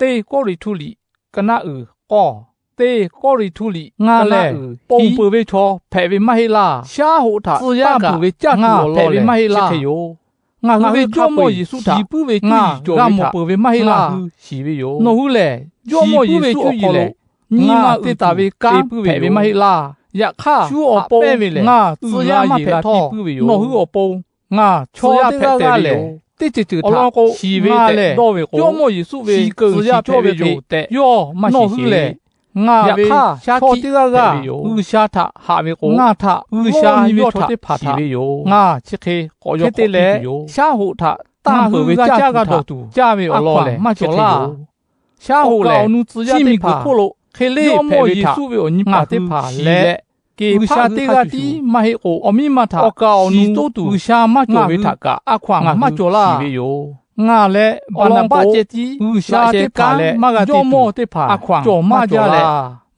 Teˇ Kawˇrenˍhtuˆ liꞈ ka naˆ uiˍ k'awˇ, Teˇ Kawˇrenˍhtuˆ liꞈ ngaˇ lehˬ, ponˬ peuˬ ve chaw hpehꞈ ve maˇ heˆ laˇ. Shaˉ hoꞈ htaꞈ tcuh yaˇ ngaˇ peuˬ ve caˇ tuˬ awˬ lawn lehˬ, chi hk'e yoˬ. Ngaˬ hui ve Jawˇmawˇ Yeˍsuˆ htaꞈ ngaˇ g'a mawˬ peuˬ ve maˇ heˆ laˇ. Nawˬ hui lehˬ, Jawˇmawˇ Yeˍsuˆ awˬ hk'aw lo nyi ma te taˍ ve kanˉ hpehꞈ ve maˇ heˆ laˇ. Yaꞈ hk'aˇ, shu awˬ pon ngaˇ tcuh yaˇ maˇ hpehꞈ htawˇ, nawˬ hui awˬ pon ngaˇ chaw teˇ g'aˇ g'aˇ lehˬ, teˇ ceuˬ ceuˬ htaꞈ shiˍ ve tehꞈ dawˇ ve k'o, Jawˇmawˇ Yeˍsuˆ ve tcuh yaˇ hpehꞈ ve yoˬ tehꞈ yawˇ maˇ shiˍ sheˍ. Ngaˬ ve chaw teˇ g'aˇ g'aˇ G'uiˬsha htaꞈ haꞈ ve k'o, ngaˬ htaꞈ G'uiˬsha nyi ve chaw teˇ hpaˍ htaꞈ ngaˇ chi hk'e k'awꞈ yawˇ hk'e te leh, shaˉ hoꞈ htaꞈ tanˇ peuˬ ve caˇ tuˬ htaꞈ caˇ ve awˬ lawn lehˬ maˇ cawˬ laˇ. Shaˉ hoꞈ lehˬ, awˬ nu tcuh yaˇ teˇ hpaˍ hk'e leˇ hpehꞈ ve htaꞈ ngaˬ hui shiˍ leh, G'uiˬsha teˇ g'aˇ tiˉ maˇ heˆ k'o, awˬ miˇ ma htaꞈ awˬ kaˍ awˬ nu G'uiˬsha maˇ cawˬ ve htaꞈ kaꞈ ngaˬ hui maˇ cawˬ laˇ. Ngaˬ leh Baˍnaˍbaˆ ceh tiˉ G'uiˬsha teˇ hpaˍ leh jawˇmawˇ teˇ hpaˍ cawˬ maˇ jaˇ leh,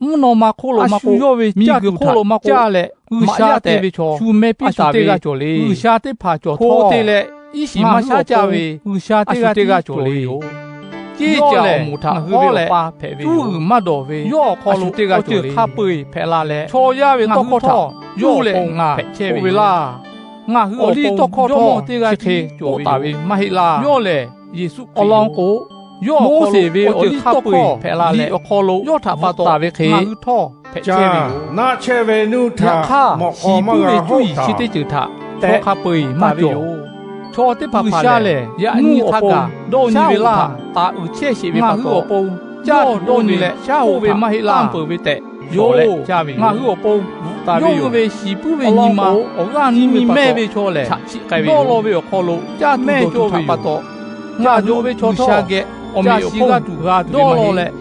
mvuhˇ naw ma hk'oˆ lo maˇ k'oˆ, yawˇ ve miˬguiˬ hk'oˆ lo maˇ k'oˆ, caˇ leh G'uiˬsha te ve chaw shu meh piˇ taˍ ve G'uiˬsha teˇ hpaˍ cawˬ htawˇ te leh, iˉ shiˍ maˇ shaˉ caˇ ve G'uiˬsha teˇ g'aˇ cawˬ le yoˬ. Ceˇ caˬ awˬ moˍ htaꞈ hawˉ leh cuˇ g'uiˬ maˇ dawˬ ve yawˇ awˬ hk'aw lo awˬ ceuˬ hk'a peu-eˬ hpehꞈ la leh, chaw yaˇ ve tawˇ hkawˇ htaꞈ yawˇ lehˬ ngaˬ hpehꞈ chehˇ ve laˇ. Ngaˬ hui awˬ liˇ tawˇ hkawˇ htawˇ chi hk'e k'oˆ taˍ ve maˇ heˆ laˇ. Yawˇ lehˬ Yeˍsuˆ Hkriꞈ yoˬ. Awˬ lawn k'o, Moˉseˍ ve awˬ liˇ tawˇ hkawˇ hpehꞈ la leh, awˬ hk'aw lo yawˇ htaꞈ pa taw ve hk'e ngaˬ hui htawˇ hpehꞈ chehˇ ve yoˬ. Yaꞈ hk'aˇ, shiˍ puiˉ ve cuˇ yiˍ chi teˇ ceuˬ htaꞈ chaw hk'a peu-eˬ maˇ cawˬ. Chaw teˇ hpaˍ hpaˍ lehˬ, yaꞈ nyi hk'a kaꞈ dawˇ nyi ve laˇ. Taˍ uiˍ chehˇ sheˍ ve pa taw, caˇ tuˬ dawˇ nyi leh shaˉ hoꞈ ve maˇ heˆ laˇ. Tanˇ peuˬ ve tehꞈ yawˇ lehˬ caˇ ve yoˬ. Ngaˬ hui awˬ pon yawˇ hui ve shiˍ puiˉ ve nyi ma awˬ g'aˇ nuˇ nyi mehˇ ve chaw lehˬ, dawˇ law ve awˬ hk'aw lo caˇ tuˬ dawˇ tuˬ htaꞈ pa taw, ngaˬ hui ve chaw sha geh awˬ meꞈ awˬ hponˇ g'a tuˬ g'a tuˬ ve maˇ heˆ.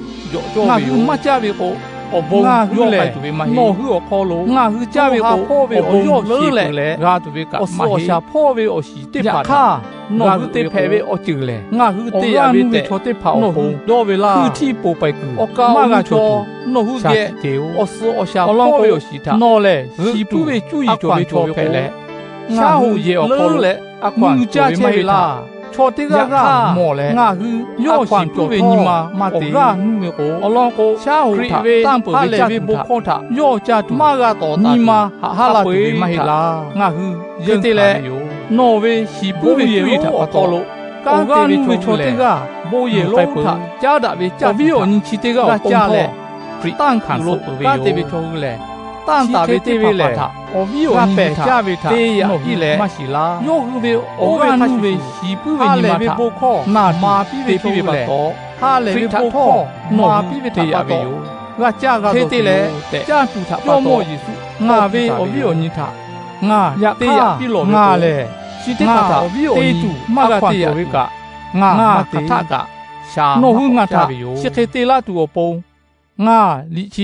Ngaˬ hui maˇ caˇ ve k'o, awˬ bon yawˇ k'ai tuˬ ve maˇ heˆ. Nawˬ hui awˬ hk'aw lo ngaˬ hui caˇ ve k'o, awˬ bon leuˉ leh g'a tuˬ ve kaꞈ maˇ heˆ. Awˬ suhˍ awˬ shaˍ hpawˇ ve awˬ shiˍ teˇ hpaˍ htaꞈ ngaˬ hui te hpehꞈ ve awˬ ceuˬ lehˬ, ngaˬ hui te yaꞈ ve chaw teˇ hpaˍ awˬ pon dawˇ ve laˇ. Hkui htiˇ poˬ paiˍ kuiˬ maˇ g'a cawˬ tuˬ, nawˬ hui geh awˬ suhˍ awˬ shaˍ hpawˇ ve awˬ shiˍ htaꞈ nawˬ lehˬ shiˍ puiˉ ve cuˇ yiˍ cawˬ ve chaw hpehꞈ leh, shaˉ hoꞈ yehˬ awˬ hk'aw lo mui caˇ chehˇ ve laˇ. Chaw teˇ g'aˇ g'aˇ mawˬ leh, ngaˬ hui yawˇ shiˍ puiˉ ve nyi ma maˇ te g'aˇ nuˇ ve k'o, awˬ lawn k'o, shaˉ hoꞈ htaꞈ tanˇ peuˬ ve caˇ tuˬ htaꞈ yawˇ caˇ tuˬ maˇ g'a tawˍ taˍ nyi ma haꞈ haˉ la tuˬ ve maˇ heˆ laˇ. Ngaˬ hui hk'e te leh, nawˬ ve shiˍ puiˉ ve cuˇ yiˍ htaꞈ pa taw lo, awˬ g'aˇ nuˇ ve chaw teˇ g'aˇ bon yehˬ lonˉ htaꞈ caˉ daꞈ ve caˇ tuˬ awˬ viˉ awˬ nyi chi teˇ g'aˇ awˬ pon caˇ leh, Hkriꞈ tanˇ hkanˍ suh peuˬ ve chaw hui lehˬ, tanˇ taˍ ve teˇ ve lehˬ, awˬ viˉ awˬ nyi htaꞈ te yaꞈ piˇ leh maˇ shiˍ laˇ. Yawˇ hui ve awˬ g'aˇ nuˇ ve shiˍ puiˉ ve nyi ma htaꞈ naˬ tuˬ te piˇ ve pa taw, ha lehˬ ve bon hkawˇ nawˬ hui te yaꞈ ve yoˬ. G'a caˇ g'a dawˬ te leh, caˇ tuˬ htaꞈ pa taw, Jawˇmawˇ Yeˍsuˆ ngaˬ ve awˬ viˉ awˬ nyi htaꞈ ngaˬ te yaꞈ piˇ lawˬ ve yoˬ. Chi teˇ hpaˍ htaꞈ awˬ viˉ awˬ nyi maˇ g'a te yaꞈ ve kaꞈ, ngaˬ maˇ te htaˇ kaꞈ, nawˬ hui ngaˬ htaꞈ chi hk'e te laˇ tuˬ awˬ pon, ngaˬ liꞈ chi